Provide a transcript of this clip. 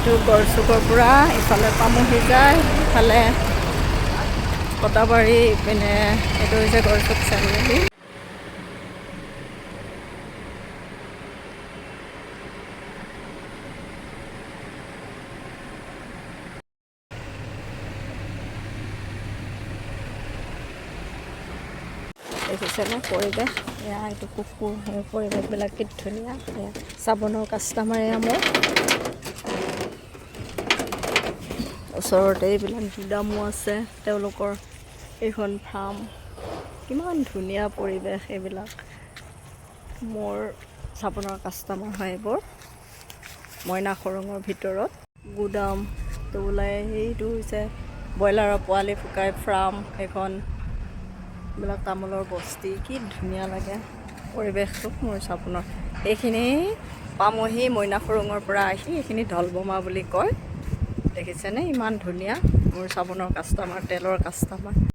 এইটো গড়চুকৰ পৰা ইফালে পামহি যায়, ইফালে কটাবাৰী, ইপিনে এইটো হৈছে গড়চুক চাৰিআলি। দেখিছেনে পৰিৱেশ? এয়া এইটো কুকুৰ। সেই পৰিৱেশবিলাক কি ধুনীয়া! এয়া চাবোনৰ কাষ্টমাৰ। এয়া মোৰ ওচৰতে এইবিলাক গুদামো আছে তেওঁলোকৰ। এইখন ফাৰ্ম, কিমান ধুনীয়া পৰিৱেশ। এইবিলাক মোৰ চাবোনৰ কাষ্টমাৰ হয় এইবোৰ। মইনা খৰঙৰ ভিতৰত গুদামটো ওলাই সেইটো হৈছে ব্ৰইলাৰৰ পোৱালি ফুকাই ফাৰ্ম সেইখন। এইবিলাক তামোলৰ বস্তি, কি ধুনীয়া লাগে পৰিৱেশটো। মোৰ চাবোনৰ এইখিনি পামহি মইনা খৰঙৰ পৰা আহি এইখিনি ঢলবোমা বুলি কয়। দেখিছেনে, ইমান ধুনীয়া! মোৰ চাবোনৰ কাষ্টমাৰ, তেলৰ কাষ্টমাৰ।